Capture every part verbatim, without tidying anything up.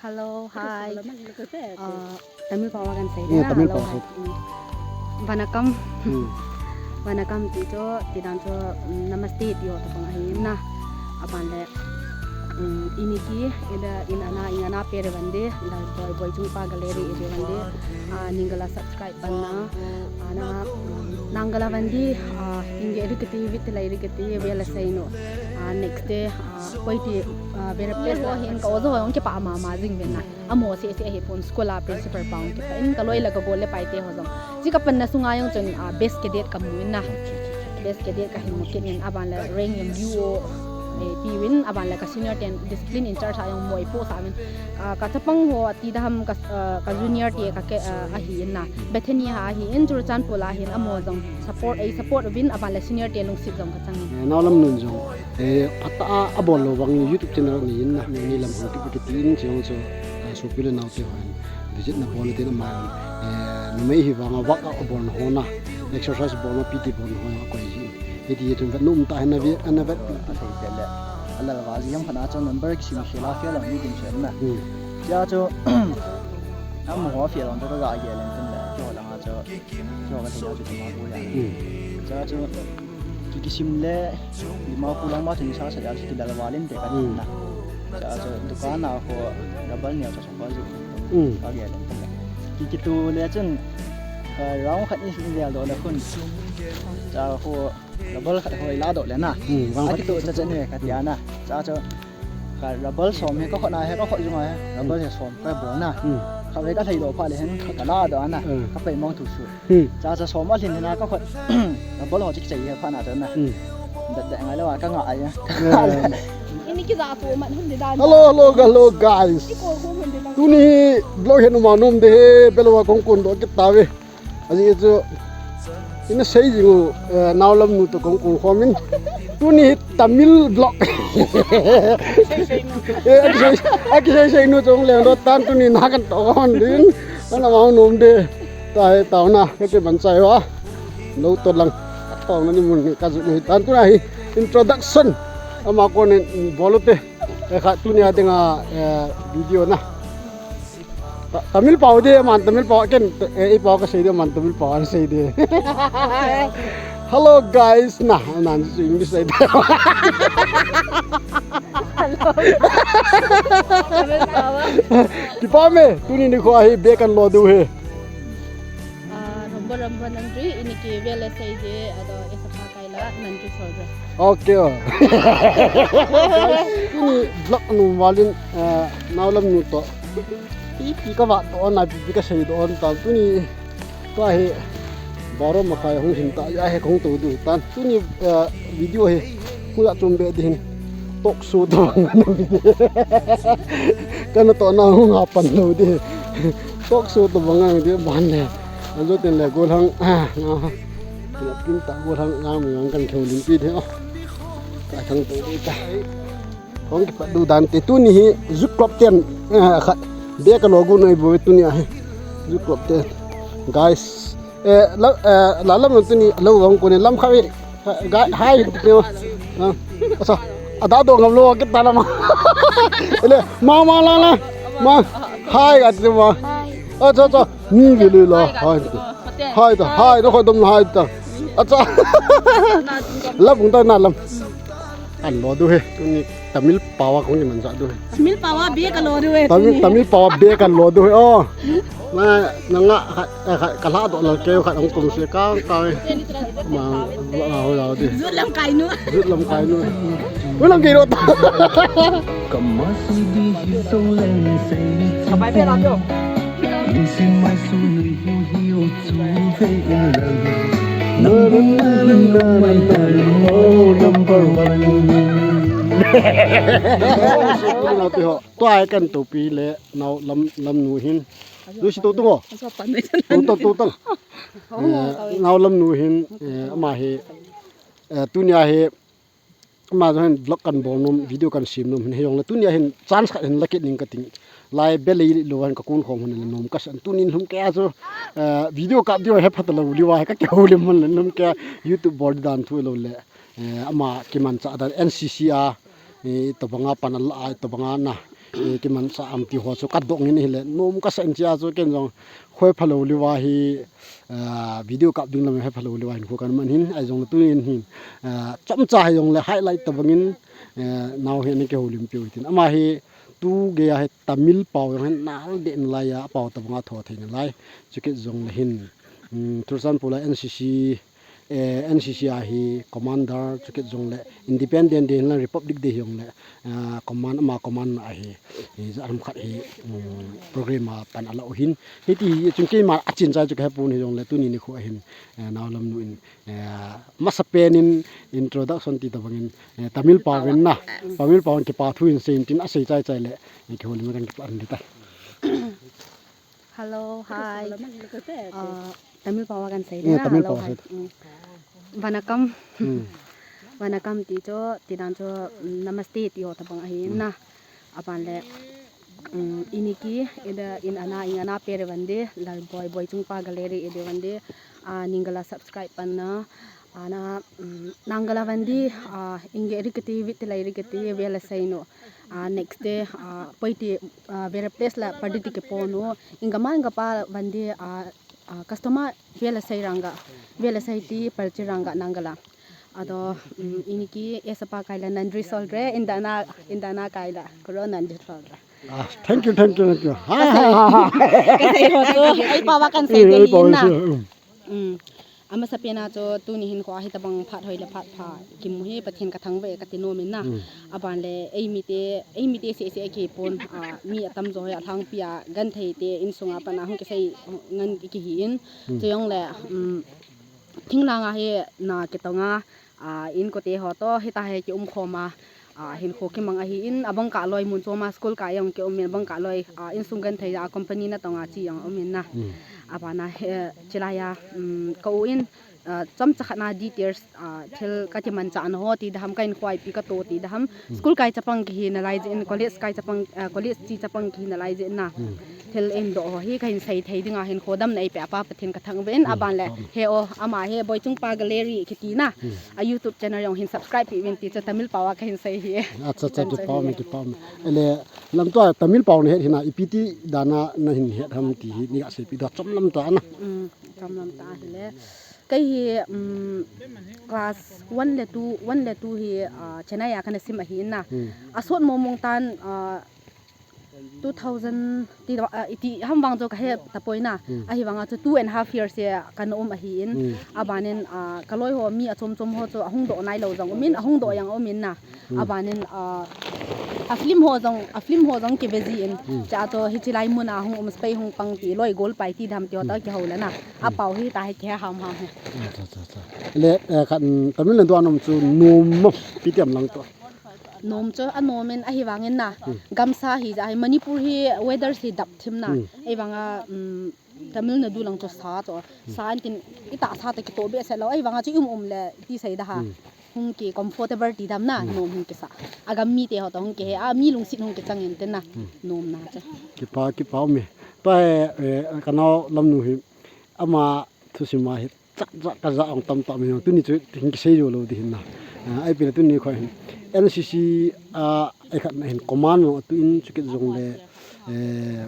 Hello, hi. Ah, Tamil pao a kan sei na, Tamil pao hello, sei. Hi. Vanakkam. Hmm. Vanakkam ti chu, ti dan chu, mm, namaste ti ho tabang ahi na. Aban le, mm, iniki, ida in ana, in ana pere vande, la boi, boi chung pa gallery ere vande. Ah, ningala subscribe panna. Ah, na, nangala vande, ah, inge ri kati, vit lai ri kati, vela sei no. Ah, next day, ah, koi ti, ah, vera pere ho hin ka ojo ho kipa mama jing vena. Amo sese ahi pon school a principal pa hung kipa in ka loi le ka gol le pai te ho jong. Chi ka panna sunga jong chun, ah, best cadet ka mu in na. Best cadet ka hin mu kit in aban le rank jong U O, eh, pe uvin aban le ka senior ten discipline in charge a jong moi po sa min. Ah, ka chapang ho ati da ham ka, ah, ka junior te ka ke, ah, ahi in na. Bethany ha ahi in Churachandpur a hin amo jong support, ei support uvin aban le senior te lungset jong ka chang in. Eh, nau lam nun jong. Eh, phat a, abol lou vang YouTube channel nei in na, nei, nei lam hung kit kit in chong chu, eh, sopi le nau te hon visit na bol tin aman, eh, numei hi vang a work a bol na ho na, exercise bol na, P T bol na ho na koi ji. Hiti chun vet nom ta hin na ve, ana vet. A thei pe le. A lal va ji yam khana chun number kisim khela fe lam ni din chen na. Hmm. Tia chu, am ho fe lam ta ka ga ge len tin le, kyo la nga chu, kyo ka thei chu ma ko ya. Hmm. Tia chu, Ki, kisim le, Dimapur lang ma thei sa sa ya chu kilal valin te ka, hmm, na. Cha chu dukan a ko double ne cha song ba ju. Hmm. Ka ge le. Ki, kitu le chun, ka round khat ni sin le do le khun. Cha ko double khat hoi la do le na. Hmm, round khat. Akitu cha cha ne ka tia na. Cha chu Ka rubber som hi ka khut na hi, ka khut jung a hi, rubber hi som ka bol na. Hmm. Khatvei ka lhai doh phat le hin ka la doh na. Hmm. Ka pei mong thu su. Hmm. Cha cha som a lhin na ka khut. Rubber ho chik chai hi phat na cha na. Hmm. Dat dat ngai lo a ka nga ai. Hmm. Ini ki za tu man hun di dan. Hello, hello, hello, guys. Ki ko ko hun di dan. Tuni vlog hi numa nom de he, belo a kong kun doh kit ta ve. Ajeh chu, ina sei jing u, eh, nau lam nu toh kong kong khom in. Tuni hi Tamil vlog. Eh, akisei, akisei sei nu chong leng doh tan tuni na kan toh hon din. Ana mau nom de. Ta he tao na, ka ke ban chai wa. Lo to lang. Tao na ni mun ni ka ju ni tan tuna hi introduction. Ama kon in bol u te. Eh, kha tuni a dinga, eh, video na. Ta-, Tamil pao de, man Tamil pao, ken, eh, i pao ka sei de, man Tamil pao an sei de. Hello guys, na, na, English sei de. Hello. Tamil pao. Kipa me, tuni nikho hi bag kan lo diu he. Ah, romba romba nandri, ini ki vele sei de, ado, esa pa Kaila, nandri solve. Okay, oh. Guys, tuni vlog nu valin, eh, nau lam nu toh. Pi, pi ka va toh on, pi, pi ka sei toh on, tan tuni. Tua hi, baro makai hung hin ta, ya he kong to du, tan tuni, eh, video hi. Kula tum be din. Talk show to bang nang di. Kana to na hung ha pan lo di. Talk show to bang nang di ban le. Anjo tin le gol hang, ah, na. Tin ta gol hang, na mi hang kan kheu lim pi de, oh. Ka thang to di ta. Kong kipat du dan te tuni hi Youth Club ten, eh, khat. Be ka logo noi bo tuni a hi. Youth Club ten. Guys, Eh, la, eh, la lam tuni lo vang ko ne lam kha ve. Ga, hai, ti ma. Ah. Acha. Ada do ngam lo ke ta la ma. Ele, ma, ma, la, la. Ma. Hai, ga ti ma. Acha, acha. Ni ve le la. Hai. Hai ta, hai, no kho dom hai ta. Acha. Lam ta na lam. An lo du he, tuni Tamil pao a kong kiman ja du he. Tamil pao a be ka lo du he, Tamil, tuni. Tamil pao a be ka lo du he, oh. Na, na nga, ka, ka, ka la do la ke ka ong kum se ka, ka. Ma, ma, ho la di. Zut lam kai nu. Zut lam kai nu. Wo lam ke ro ta. Ka ma si di hi so len se. Ka bai pe la pyo. Tua kan topi le nau lam, lam nu hin. Lu si to tu ngo. To to to to. Eh, nau lam nu hin, eh, ama hi, eh, tunia hi Ama jong hin vlog kan bol nom, video kan sem nom hin, hijong le tunia hin chance khat hin la kit ning ka ting. Lai be lei lo hin ka kun khom hin le nom ka san tunin lhum ke a chu, eh, video kap diu he phat lo liu a he ka ke ho lim hin le lhum ke a YouTube bol dan thu lo le, eh, ama kimanchah dan N C C a, eh, tobanga pan a la, tobanga na. eh, kimansa am ti ho chu kadong in ahile, nom kasa in chia chu ken jong hoi phalou liva hi, ah, video kap ding lam hoi phalou liva hin khu kaman hin, ahi jongle tunin hin, ah, chomcha hi jongle highlight tabang in, eh, nao hi ana kihoulim piu hitin. Ama hi tu gei a hi Tamil pao jong hin nal den lai a, pao tabang a tho thei nalai. Chukit jongle hin, um, Churachandpur a N C C, eh, N C C a hi commander, chukit jongle Independent Day hinla Republic Day hi jongle, ah, command, ama command a hi, hi ja ham khat hi, um, program a pan ala u hin. Hiti hi chung keima achin chai chu kahepon hi jongle tuni nikho a hin, eh, nao lamnu in, eh, masapen in introduction ti tabang in, eh, Tamil pao ven na, Tamil pao kipa thu in sei in tin asei chai chai le, eh, kihoulim kan kipa an ta. Hello, hi. Ah, Tamil pao a kan sei Eh, na. Tamil Hello, pao hi. Sei. Mm. Vanakkam. Hmm. Vanakkam ti chu, ti dan chu, mm, namaste ti ho tabang ahi na. Aban le, mm, iniki, ida in ana, in ana pere vande, Lalboi, Boichungpa Gallery ede vande, ah, ningala subscribe panna, ana, mm, nangala vande, ah, inge rikiti, viti lai rikiti, vela saino. Ah, next day, ah, poiti, ah, vera place la party ti ke pono. Inga ma inga pa vande, ah, ah, customer vela sai ranga, vela sai ti party ranga nangala. Ado, mm, iniki esapa kaila nandri solre, indana, indana kaila, kuro nandri solre. Ah, thank you, thank you, thank you. Ha, ha, ha, ha. Kasei ho chu, ei pao a kan sei Eh, te ei pao hi na. Chu, um. Mm. Amasapen a chu tuni hinkho a hitabang phat hoi le phat pha kimu hi Pathen kathangvah e kati nom in na. Mm. Aban le eimite, eimite seh seh kipon, ah, mi atamjo hi alhangpi a genthei te insunga pat a hung kisei ngen kihi in. Mm. Chujongle, um, thinglhang a hi na kitonga, ah, inkote ho toh hita hi kium khom a, ah, hinkho kimang ahi in, abang kah loi mun chom a school kai jong kium in, abang kah loi, ah, insung genthei a company natong a chi jong um in na. Mm. Abana hi, chilai a, um, ka u in, ah, chomcha khat na details, ah, thil kakimanchah na ho ti daham, ka inkhoi pi kato ti daham. Mm. School kai chapang kihi nalai jeh in, college kai chapang, ah, college chi chapang kihi nalai jeh in na. Mm. Thil eidoh ho hi kahin sei thei dinga hinkho damna eipeh a pa Pathen kathangvah in. Hmm, aban le, pao. He o, ama hi Boichungpa Gallery kiti na. Hmm. A YouTube channel jong hin subscribe peh uvin ti chu Tamil pao a kahin sei hi. Acha, acha, kipao me, kipao me. Ele, lamto a Tamil pao nahet hina, ipi ti dan a nahin het ham ti hi, nei gasei peh doh chomlam tah na. Hmm, chomlam tah hile. Kei hi, um, class one le two, one le two hi, ah, Chennai a kana sim ahi na. Hmm. Asot mong mong tan, ah, two thousand ti, ah, iti ham vang chu kahe tapoi na. Hmm. Ahivang a chu two and a half years hi kana um ahi in. Hmm. Aban in, ah, kaloi ho mi achom chom ho chu ahung doh nailou jong um in, ahung doh jong um in na. Hmm. Aban in, ah, a film ho jong, a film ho jong kive ji in. Hmm. Chua chu hiche lai mun a hung um spei hung pang ti loi gol pai ti dam ti ho toh kihou le na. Hmm. Apao hi ta hi kihe ham ham hi. Acha, acha, acha. Le, eh, khat, mm, Tamil Nadu a nom chu nom mo, ipi ti ham lang toh. Nom chu anom in ahivang in na. Hmm. Gamsa hi ja hi Manipur hi weather hi dap thim na. Hmm. Ahivang a, um, Tamil Nadu lang chu sa chu. Hmm. Sa in tin itah sa toh kitoh behseh lou. Ahivang a chu um um le ti sei da ha. Hmm. Hung ki comfortable ti dam na, hmm, nom hung kisa. Agam mite ho toh hung kihe a, mi lungset hung kichang in tin na. Hmm. Nom na chu. Kipah, kipah um e. Tua hi, eh, kanao lamnu hi. Ama thusim a hi chak chak kaja ong tamtah mi hung tuni chu hung kisei jou lou di hin na. Ah, ipi le tuni kho hin. N C C, ah, ei khat na hin command mo tu in chukit jongle, eh,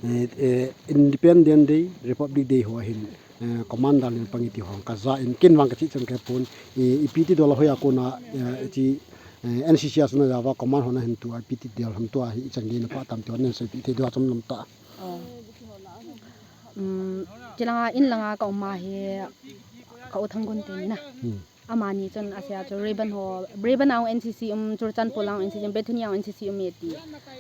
eh, eh, Independent Day, Republic Day ho hin, eh, commander lin pang iti ho kaja in ken vang kachi chan kapon, eh, ipi ti dol a hoiya kona, eh, ti, eh, N C C a suna java command ho nahin tu a ipi ti dol ham tua hi ichan gei na pha tam ti ho nen sei pi thei doh chomlam tah. Oh. Um, chilanga in langa ka um a hi ka u Thanggun te na. Hmm. Amani chun asei a chu Rayburn ho, Rayburn a ong N C C um, Churachandpur a ong N C C um, Bethany a ong N C C um e ti.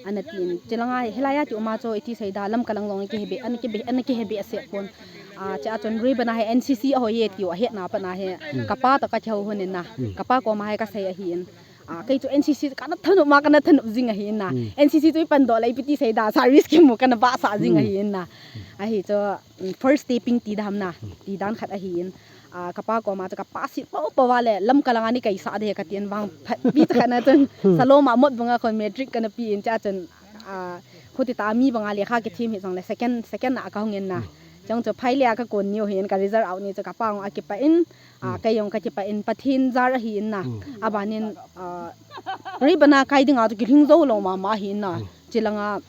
Ana tin. Chilanga hilai a ti um a chu iti sei da lam kalang jong kihebe, ana kibe, ana kihebe ase pon. Ah, chua chun Rayburn a hi N C C a hoi e ti u ahet na pat na hi. Hmm. Kapa toh kakihou hon in na. Hmm. Kapa koma hi kasei ahi in. Ah, kei chu N C C kana thanop ma, kana thanop jing ahi in na. Hmm. N C C chu ipan doh le ipi ti sei da, service kimu kana vahsah jing, hmm, ahi in na. Ahi chu, mm, first stepping ti dam na, hmm, ti dan khat ahi in. Ah, kapa koma chu kapa si po po va le, lam kalang a nei kaisah de kati in vang phat pi cha khat na chun, hmm, Salom a mot banga khon matric kana pi in chua chun, ah, khuti ta mi banga lekha kithim hi jongle second, second a kahung in na. Hmm. Chang chu phai le a ka kon niu hin ka result out ni chu ka pa jong akipah in, a, kei jong ka kipah in Pathen jar ahi in na. Abanin, a, Rebana kai dinga chu kilhing jou lou mama ahi in na. Chilanga,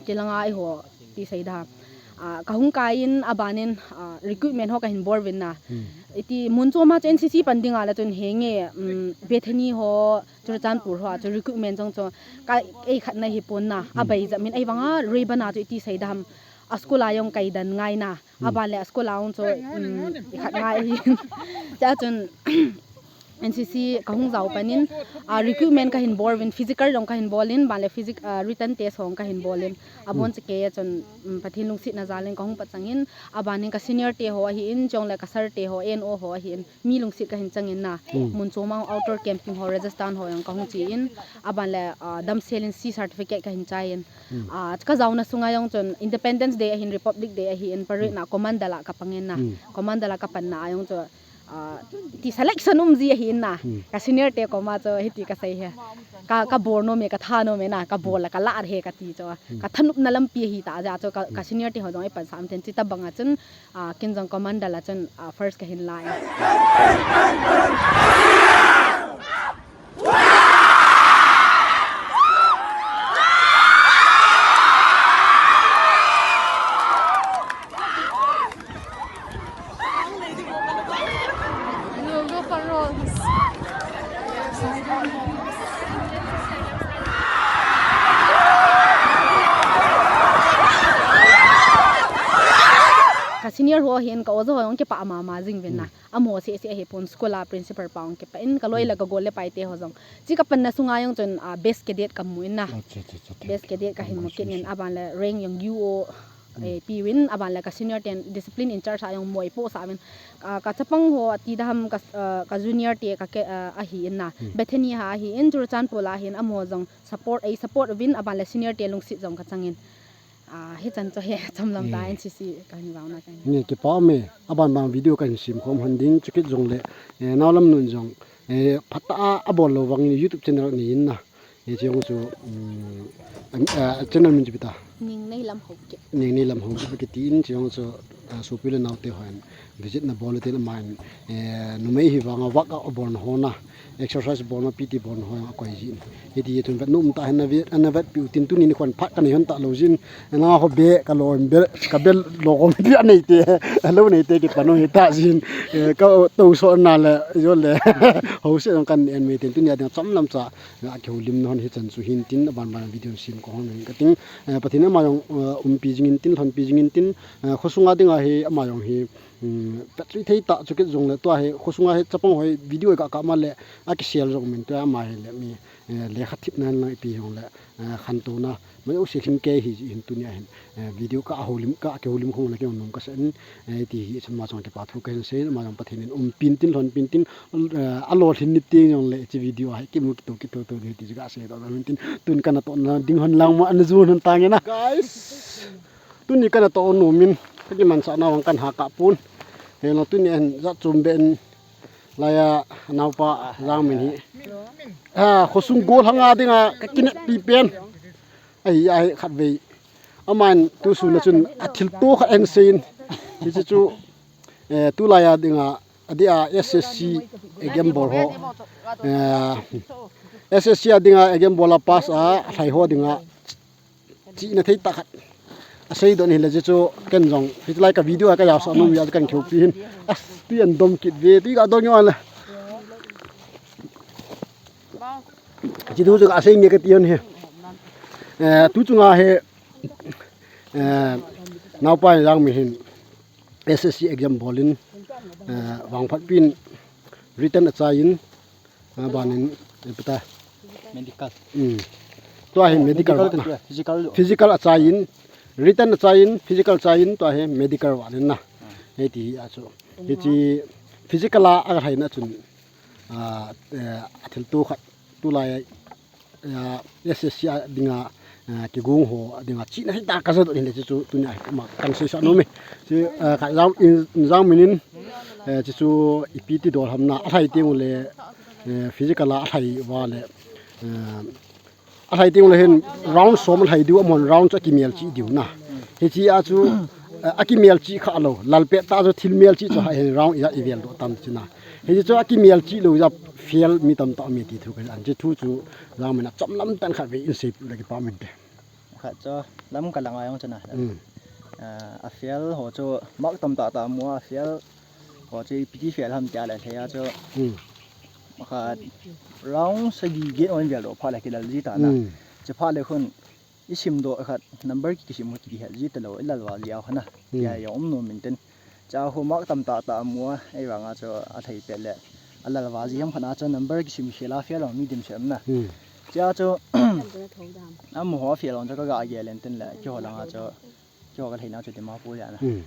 chilanga eiho ti sei da. A, ka hung kai in abanin, a, recruitment ho ka hin bol uvin na. Iti mun chom a chu N C C pan dinga la chun henge, um, Bethany ho, Churachandpur ho a chu recruitment jong chu ka ei khat na hi pon na. Abai jat min ei vanga Rebana chu iti sei da ham. A school a jong kai dan ngai na. Aban le a school a jong chu, um, i khat ngai ahi. Cha chun N C C ka hung jao panin, a, recruitment ka hin bol uvin, physical jong ka hin bol in, ban le physic-, a, written test ho jong ka hin bol in. Abon chu kei a chun, um, Pathen lungsetna jal in ka hung pat chang in, abanin ka senior te ho ahi in, chong le ka sir te ho, N O ho ahi in, mi lungset ka hin chang in na. Mun chom a outdoor camping ho, Rajasthan ho jong ka hung che in, aban le, a, damsel in C certificate ka hin chai in. A, ka jaona sunga jong chun Independence Day ahin, Republic Day ahi in, parade na command dal a ka pang in na. Command dal a ka panna a jong chu, a, ti selection um ji ahi in na. Ka senior te koma chu hiti ka sei hi. Ka, ka bol nom e, ka tha nom e na, ka bol a ka lah he ka ti chu. Ka thanopna lampi ahi ta jeh chu ka, ka senior te ho jong ei pansah um ten, chuti bang a chun, a, ken jong command dal a chun, a, first ka hin la e. We'll go for rolls. Ka senior ho hin ka oja ho jong kipah mama jing uvin na. Amaho seh seh ahi pon, school a principal pa jong kipah in, ka loi le ka gol le pai te ho jong. Chuti ka panna sunga jong chun, a, best cadet ka mu in na. Acha, acha, acha. Best cadet ka hin mu kit in, aban le rank jong U O, eh, pe uvin, aban le ka senior ten discipline in charge a jong moi poh sah uvin. A, ka chapang ho ati da ham ka, a, ka junior te ka ke, a, ahi in na. Bethany ho ahi in, Churachandpur a ahi in, amaho jong support, ei support uvin, aban le senior te lungset jong ka chang in. A, hichan chu hi chomlam ta N C C ka hin jaona ka hin. Nge kipah me, aban ban video ka hin sem khom hon ding, chukit jong le, eh, nao lam nun jong, eh, phat a, abol lou vang in YouTube channel nei in na. Eh, chi jong chu, um, am, eh, channel min chu ipi ta. Ningneilam Haokip. Ningneilam Haokip kiti in, chi jong chu, ah, sopi le nao te hon visit na bol le tin aman, eh, numei hi vang a workout abol na ho na. Exercise bol na, P T bol na ho a koi jin. Hiti chun vet nom tah hin na vet, ana vet piu tin tuni nikho phat ka nei hon ta lou jin. Na ho be ka lo be, ka be lo ko mi a nei te. A lo nei te kipan u hi ta jin. Eh, ka to so na le, jo le. Ho se jong kan en me tin tuni a ding chomlam cha. A kihoulim na hon hichan chu hin tin, aban ban video sem ko hon ka ting. Eh, Pathen ama jong, eh, umpi jing in tin, lhonpi jing in tin. Eh, khosunga dinga hi ama jong hi, um, pet sui thei ta chu kit jong le tua hi, khosunga hi chapang ho video ka ka ma le, a kisel jong min tua ama hi le mi, eh, lekha thip nan lang ipi jong le, eh, khantouna, mai u se khin ke hi hin tuni a hin, eh, video ka houlim, ka kihoulim khong le ke nom ka sa in, eh, ti hi chun ama jong kipa thu ka hin sei, ama jong Pathen in umpi in tin, lhonpi in tin, eh, a lolhin ni ti jong le, chi video a hi kimu kito, kito, to, ti ka sei to, min tin, tun ka natoh na ding hon lang ma, ana ju hon tang e na. Guys. Tuni ka natoh nom in, ka kimansah na vang kan ha ka pun. He lo tuni an jat chom be in laiya naopa Jangmin hi. Ha, khosung gol hanga dinga ka kineppi pen. Ahi, ahi khat vei. Aman tu sun a chun a thilto khat ahin seiyin. Hiche chu, eh, tulaiya dinga, adia S S C exam bol ho. Eh, S S C a dinga exam bol a pass a, a lhai ho dinga. Chihna thei tah khat. Asei don hile chu ken jong. Hitilai ka video a ka jaosah nom a kan kihoupi hin. As, tui an dom kit ve, tui ka dom nge le. Chi thu chu ka sei nge ka ti hon hi. Eh, tu chunga hi, eh, naopa Jangmin hin S S C exam bol in, eh, vangphat pin written achai in, ah, banin, eh, pita. Medical. Hmm. Tua hi medical. Medical vana. Physical. Physical achai in, written achai in, physical achai in, tua hi medical vana na. Hiti hi a chu. Hiche physical a, a lhaina chun, ah, eh, a thilto khat tulai, ah, S S C a dinga, ah, kigong ho a dinga chihna thei tah ka ja don hile chu, chu tunia hi ma kan seisah nom e. Chu, ah, ka Jang, in, Jangmin in, eh, chu chu ipi ti dol ham na, a lhai teng ule, eh, physical a lhai uva le, eh, a lhai teng ule hin round som a lhai diu, amahon round chu a kimel cheh diu na. Hiche a chu, Eh, akimelchih kha lou, lalpet ta chu thil melchih chu ha hin round ijat ivel doh tam chu na. Hichu akimelchih lou ja fail mi tamtah um e ti thu kahin, hiche thu chu jangmin a chomlam tah in khatvei in seipeh le kipa um inte. Khat chu Lamka langa jong chu na. Hmm. Ah, a fail ho chu mark tamtah tah amu a, a fail ho chu ipi ti fail ham tia le thei a chu. Hmm. Khat round sagi get on vel doh phat le kilal ji ta na. Hmm. Chuphat le khun isim doh khat number ki, kisim ho kihet ji talou, ilal val ji a khun na. Hmm. Tia jong um nom in tin. Chua khu mark tamtah tah amu a, ahivanga chu athei pet le alal val ji ham khat na chu number kisim khel a fail ho mi dimset um na. Hmm. Chua chu amaho fail ho chu kaga gel in tin le, keiho langa chu, keiho kathei na chu Dimapur a na. Hmm.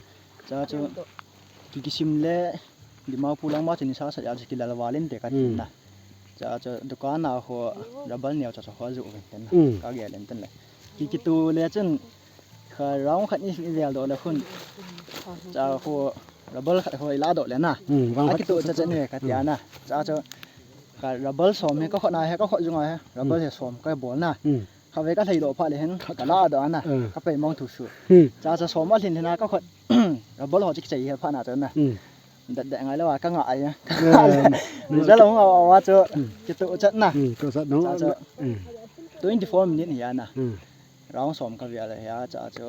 Chua chu ki, kisim le Dimapur lang ma chu nisa sat a chu kilal val inte kati na. Hmm. Chua chu dukan a khu rubber neo chu chu khu ajoh uvin tin na. Hmm. Kagel in tin le. Ki, kitu le chun kha round khat ni, ni vel doh le khun. Chua khu rubber khat khu ila doh le na. Hmm, round khat akitu cha cha ni kati a na. Chua chu kha rubber som hi kakhut na hi, kakhut jung a hi. Rubber hi som kabol na. Hmm. Khatvei kalhai doh phat le hin, kala doh a na. Hmm. Kapei mong thu su. Hmm. Chua chu som alhin hin a kakhut. Rubber ho chu kichai hi phat na chu na. Hmm. Dat dat ngai lou a kanga ai. Hmm. Result hung a, a, a chu. Hmm. Kitu chat na. Hmm, kitu chat na. Chua chu. Hmm. Twenty-four minute hi a na. Hmm. Round som kavel a hi a, chua chu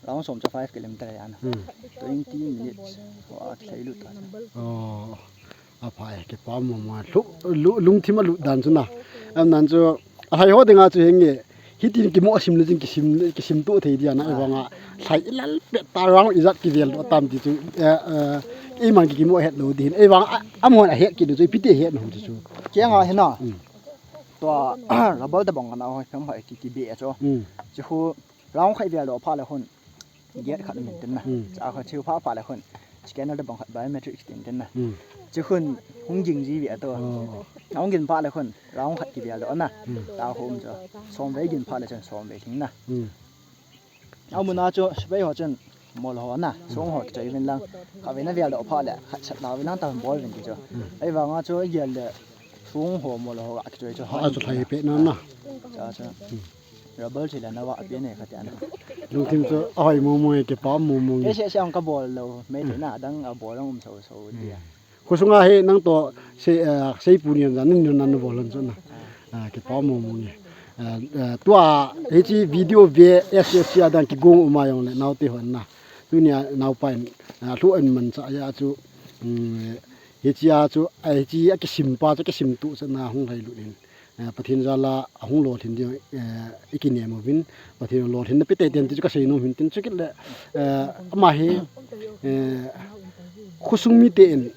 round som chu five kilometer hi a na. Hmm. Twenty minutes. Wa, kilhai lut ta. Oh. Aphai, kipa mong mong. Lu, lu, lungthim a lut dan chu na. Aman chu, alhai ho dinga chu henge. Hitin kimu asim le jing kisim, kisim tu thei dia na. Ah. Ahivanga lhai ilal pet ta round ijat kivel doh tam ti chu. Eh, eh, eiman ki, kimu het lou din. Ahivanga a, amahon ahet kit u chu, ipi ti het nom chu chu. Kei nga hi na. Hmm. Tua, rubber tabang kana ho, kham hai ki, kibe a chu. Hmm. Chu khu, round khat vel doh phat le khun. Gate khat um in tin na. Hmm. Chua khu chu pha pha le khun. Scanner tabang khat biometric tin tin na. Hmm. Chu khun hung ging ji ve a to. Oh. Hung ging pha le khun. Round khat kivel doh na. Hmm. Chua khu um chu. Som vei ging pha le chun som vei lhing na. Hmm. Amun a chu sepai ho chun mol ho na. Song ho kichoi vin lang. Khatvei na vel doh pha le. Khat sat na vin lang ta bol vin ti chu. Hmm. Ahivanga chu gel le song ho mol ho a kichoi chu. A chu lhai pet na na. Chua chu. Hmm. Rubber thil ana vah pi ne kati a na. Lungthim chu ahoi mong mong e, kipa mong mong e. Kei se se ang kabol lou, mei te na dang abol ang um so so dia. Hmm. Khosunga hi nang to se, eh, seipu ni an jan ni nan bol lon chu na. Ah, kipa mong mong e. Eh, eh, tua hiche video ve S S C a dang kigong um a jong le naote hon na. Tunia naopa in, ah, lhu an man cha a chu, um, hiche a chu, ah, hiche a kisim pa chu kisim tu cha na hung lhai lut in. Eh, Pathen jal a ahung lolhin ding, eh, i kinem uvin, Pathen lolhinna pe tei tei ti chu kasei nom hin tin chu kit le, eh, ama hi, eh, khosung mite in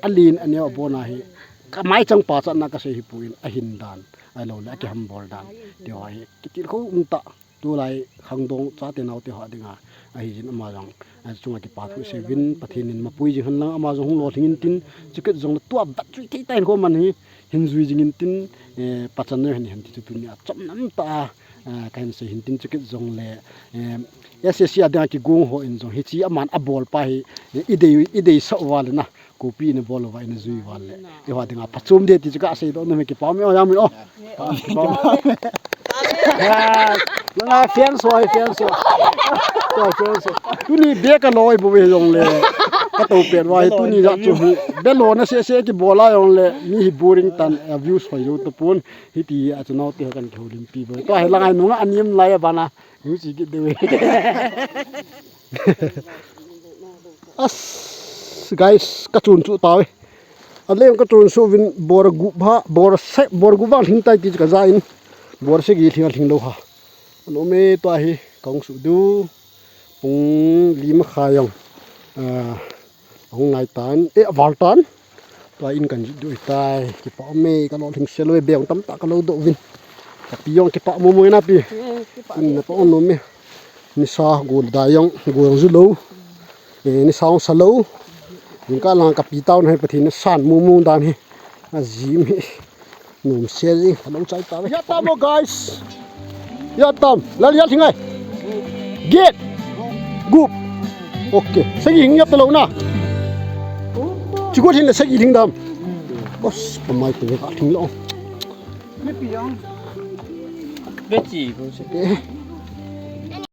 alen aneo abon a hi, kamai chang pachatna kasei hi poi, ahin dan, ahilou le, akihambol dan, ti ho hi, kitilkhou um tah. Tulai khangdong chate naote ho dinga, ahi jin ama jong, a chunga kipa thu seuvin, Pathen in mapui jing hen lang ama jong hung lolhing in tin, chukit jong le tua vat chui thei ta hin ko man hi, hin jui jing in tin, eh, pachan nei hen hen ti chu tunia chomlam tah a, eh, kahin sei hin tin chukit jong le, eh, S S C a dinga kigong ho in jong hiche aman abol pa hi, eh, i dei, i deisah uva le na. Kopi ina bol uva ina jui uva le. Eiho dinga phachom ding ti chu kasei doh nom e, kipa um e, o, jang min o. Kipa um. Ah, nanga fans ho, fans ho. Tua fans ho. Tuni be kaloi bou ve jong le. Kato pet uva hi tuni jat chu hi. Be lona sese kibol a jong le. Mi hi boring tan, ah, views hoi lou tapon. Hiti a chu naote ho kan kihoulimpi bou. Tua hi lang a nunga anem lai a bana. Views hi kit deu. As, guys, kachun chu tao e. Aleng kachun chu vin bor gup ha, bor se, bor gup vang lhing tai ti chu kaja in. Bor sagi lhing a lhing lou ha. Ano me tua hi, kahung suh diu. Pung li makhai jong. Ah, ahung nai tan. Eh, aval tan. Tua in kan jih diu ahitai, kipa um e, kalolhing sel uve, be jong tamtah kalou doh uvin. Kapi jong kipa mong mong e na pi. Eh, kipa. In na pa um nom e. Nisa gol da jong, gol ju lou. Eh, nisa jong sa lou. Jingkah lang kapi tao na hi Pathen in san mong mong dan hi. Ajim hi. Nom se ji, kalou chai ta ve. Ya tam o, guys. Ya tam, lal ya lhing ai. Get. Gup. Okay. Sagi hing ya talou na. Chugut hin le sagi hing dam. Bos, kamai tu ka hing lo. Beti ko se. Eh.